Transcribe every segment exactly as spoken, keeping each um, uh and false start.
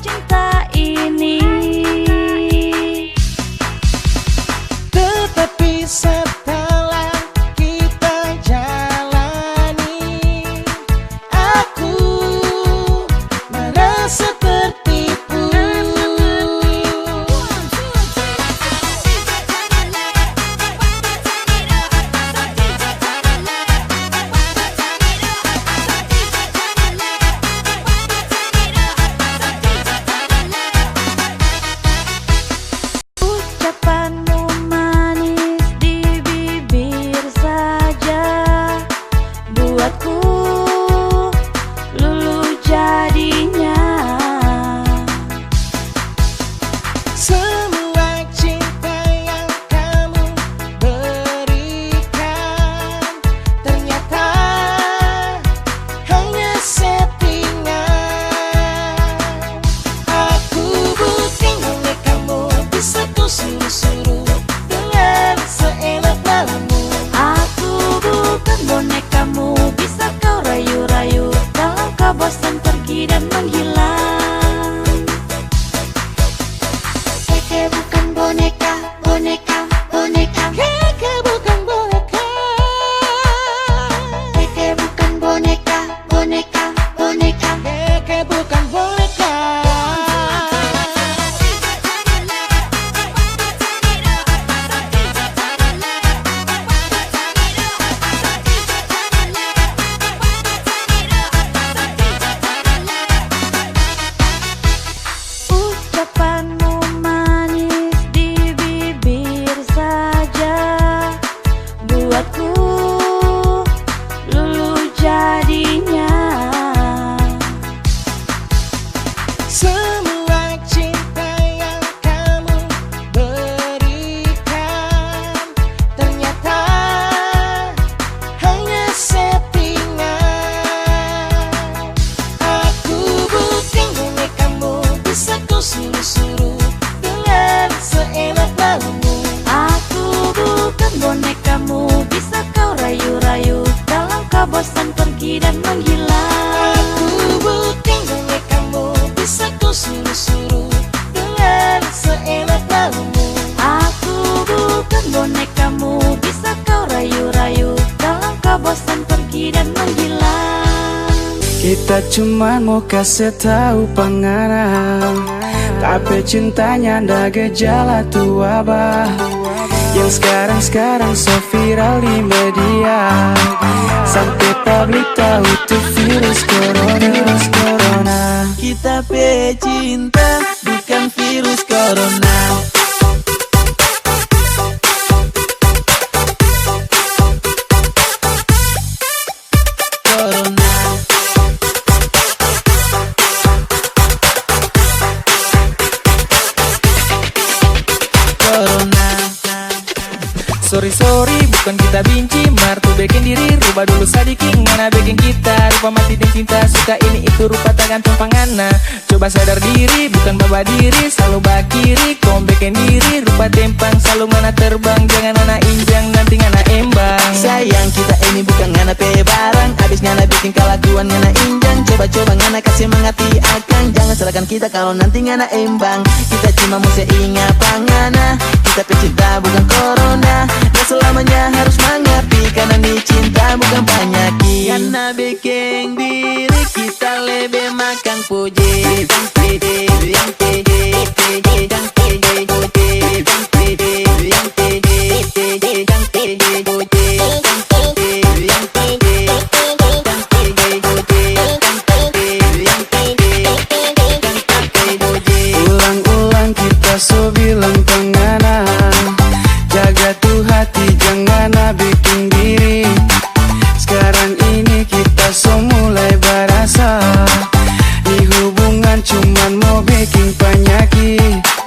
cinta ini. Tetapi setelah kita jalani, aku merasa tertipu. Ucapanmu manis di bibir saja buatku luluh jadinya. Semua cinta yang kamu berikan ternyata hanya settingan. Aku bukan bonekamu, bisa kau suruh-suruh dengan seenak maumu. Aku bukan bonekamu, bisa kau rayu-rayu dalam kau bosan pergi dan menghilang. Keke bukan boneka, boneka, boneka. Keke bukan boneka. Keke bukan boneka, boneka, boneka. Keke bukan boneka. Ucapanmu manis di bibir saja buatku luluh jadinya. Semua cinta yang kamu berikan ternyata hanya settingan. Aku bukan bonekamu, bisa kau suruh-suruh dengan seenak maumu. Aku bukan bonekamu, bisa kau rayu-rayu dalam kau bosan pergi dan menghilang. Aku bukan bonekamu, bisa kau suruh-suruh dengan seenak maumu. Aku bukan bonekamu, bisa kau rayu-rayu dalam kau bosan pergi dan menghilang. Kita cuma mau kasih tahu pangana, tapi cintanya nda gejala tu abah. Yang sekarang-sekarang so viral di media, sampai publik tahu tu virus corona, virus corona. Kita pe cinta bukan virus corona. Corona. Corona. Sorry, sorry, bukan kita benci, martu bikin diri, rubah dulu sadiki, ngana bikin kita, rupa mati deng cinta, suka ini itu, rupa tagantung pangana. Coba sadar diri, bukan baba diri, selalu bakiri, kombeken diri, rupa tempang, selalu ngana terbang, jangan ngana injang, nanti ngana embang. Sayang, kita ini bukan ngana pe barang, abis ngana bikin kalakuan ngana injang, coba-coba ngana kasih mangati akang, jangan salahkan kita kalau nanti ngana embang. Kita cuma mau seingat pangana, kita pe cinta bukan corona, dan selamanya harus mengerti, karena ni cinta bukan panyaki. Ngana bikin diri kita lebe makang puji. Ulang-ulang kita so bilang pangana, jaga tu hati, jangan ngana bikin diri. Sekarang ini kita so mulai barasa, ni hubungan cuman mau bikin panyaki.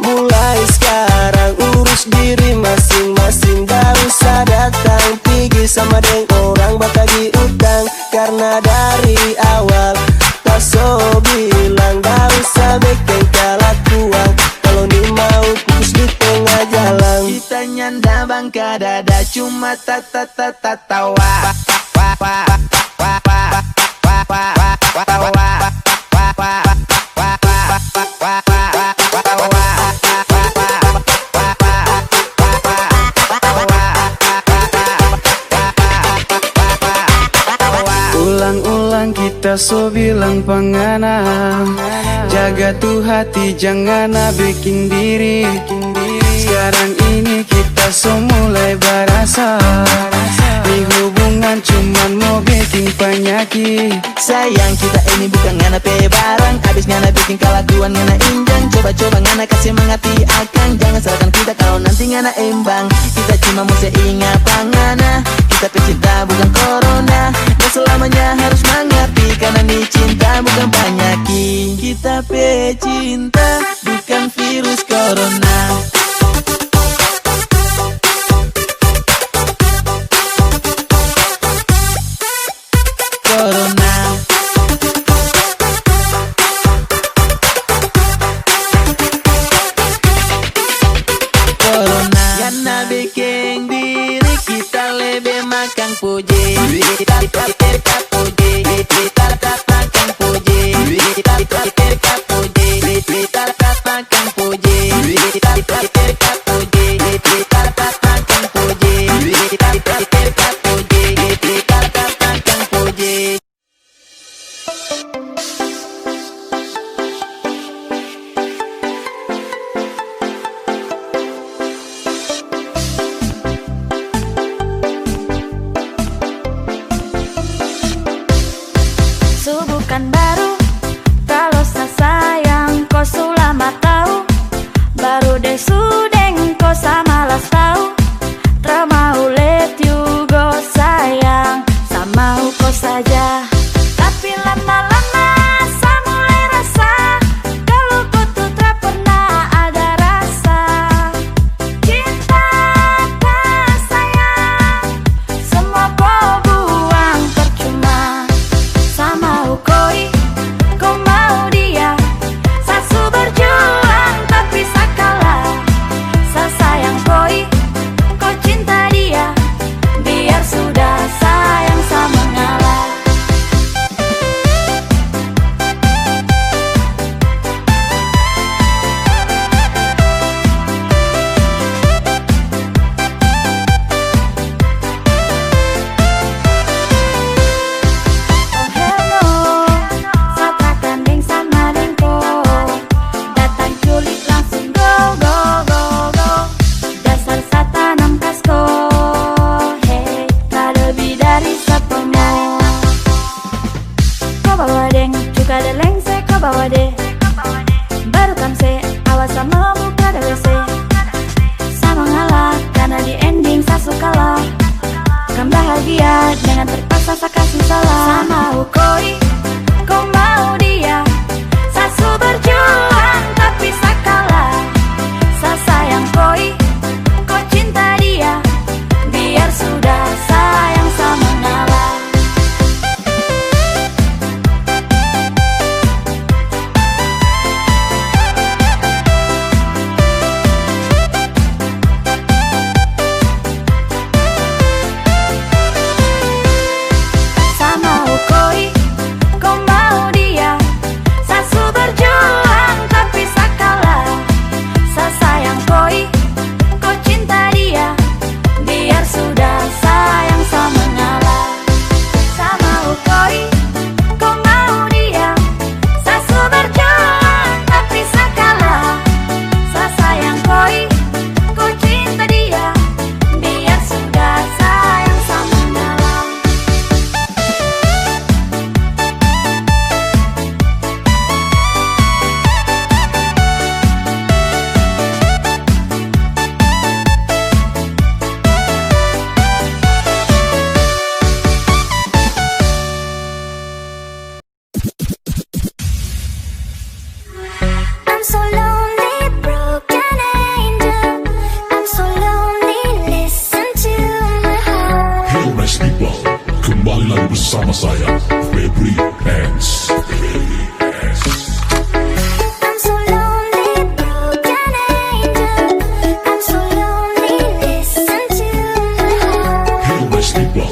Mulai sekarang urus diri masing-masing, nda usah datang pigi sama deng orang batagi utang. Karena dari awal ta so bilang, nda usah bikin kalakuan, kalau ni mau putus di tengah jalan. Kita nyanda bangka dada, cuma ta ta ta tatawa. Kita so bilang pangana, jaga tu hati, jangan na bekin diri. Sekarang ini kita so mulai barasa, ni hubungan cuman mau bekin panyaki. Sayang, kita ini bukan ngana pe barang, abis ngana bekin kalakuan ngana injang. Coba-coba ngana kasih mangarti akang, jangan salahkan kita kalau nanti ngana imbang. Kita cuma mau seingat pangana, kita pe cinta bukan corona. Dan selamanya harus mangarti, karena ni cinta bukan panyaki. Kita pe cinta bukan virus corona. Corona. Corona. Ngana bekin diri kita lebe makan puji. Kita, kita, kita puji. Kita, kita makan puji. Kita, kita, kita puji. Kita, kita makan puji. Kita, kita, kita puji. Kita, kita makan puji. Kita, kita, kita puji. Kita, kita makan puji. Su bukan baru, kalau sa sayang ko su lama tau. Baru de su dengko sa malas tau. Termau let you go sayang, sa mau ko saja. Tapi lama-lama sa mulai rasa, kalau ko tu tra pernah ada rasa cinta ka sayang. Semua ko buang percuma. Sa mau ko i, ko mau dia. Sa su berjuang tapi sa kalah. Sa sayang ko i, ko cinta dia. Biar sudah sayang sa mengalah. Oh hello, sa tatanding sama dengko. Datang culik langsung go, go, go, go. Dasar sa tanam kasko. Hei, ta lebih dari satpam. Ko bawa deng, cuka de lengse ko bawa de. Baru tamse, awas sa mau buka de W C. Sa mengalah, karena di ending sa su kalah. Kan bahagia, dengan terpaksa sa kasih salah. Sa mau ko i, ko mau dia. Sa su berjuang, tapi sa kalah. Sa sayang ko i, ko cinta dia. Biar sudah sayang sa mengalah. Sa mau ko i, ko mau dia. Sa su berjuang tapi sa kalah. Sa sayang ko i, ko cinta dia. Biar sudah sayang sa mengalah. Sa mau ko i, ko mau dia. Sa su berjuang tapi sa kalah. Sa sayang ko i, ko cinta dia. Biar sudah sayang sa mengalah. I'm so lonely, broken angel. I'm so lonely, listen to my heart. Hello nice people, kembali lagi bersama saya, Febri Hands. I'm so lonely, broken angel. I'm so lonely, listen to my heart. Hello nice people,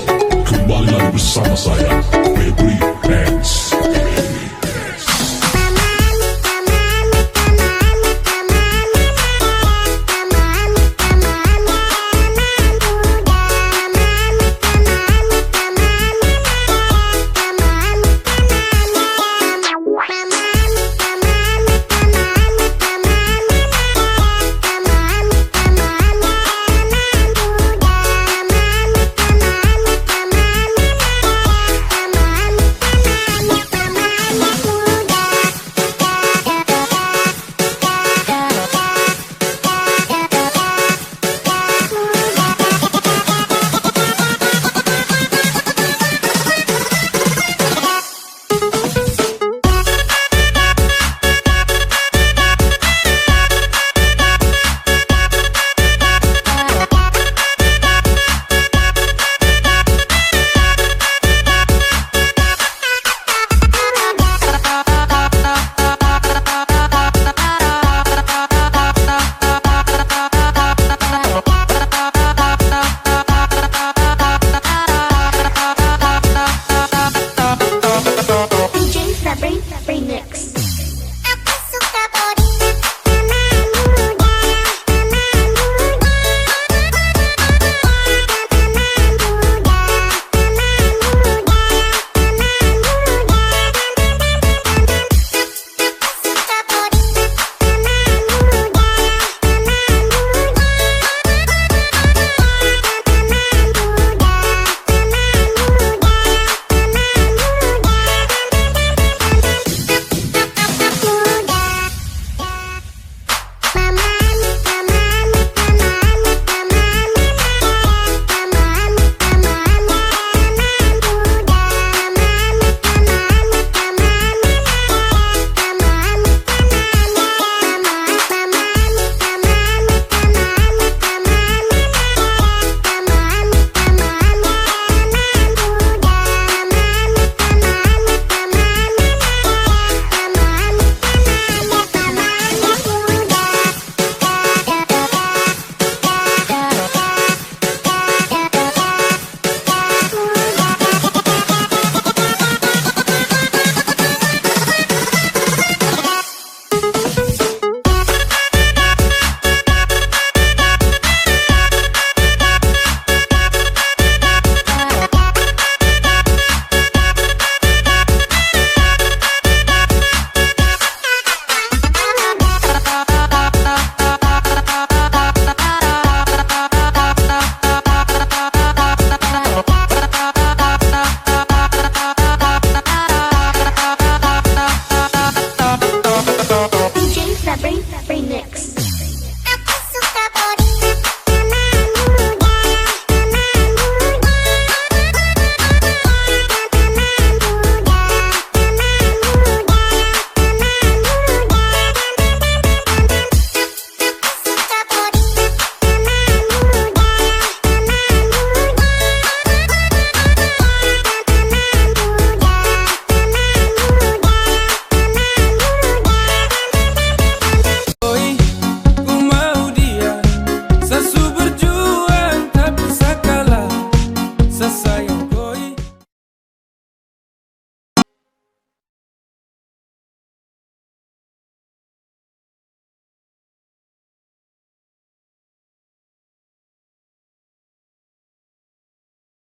kembali lagi bersama saya, Febri Hands. Penek.